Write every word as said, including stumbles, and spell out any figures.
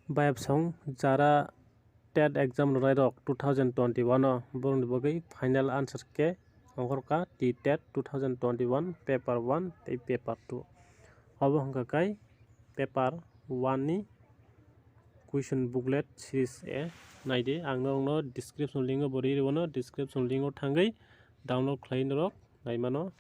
Bayapsong jara TET exam rwnairok two thousand twenty-one o borokni bagwi final answer khe ongkhorkha TET two thousand twenty-one paper one tei paper two. Obo hwnkha khe paper one ni question booklet series A naidi. Ang norokno description link o bo rwi rwno, description link o thangwi download khlai norok naimano.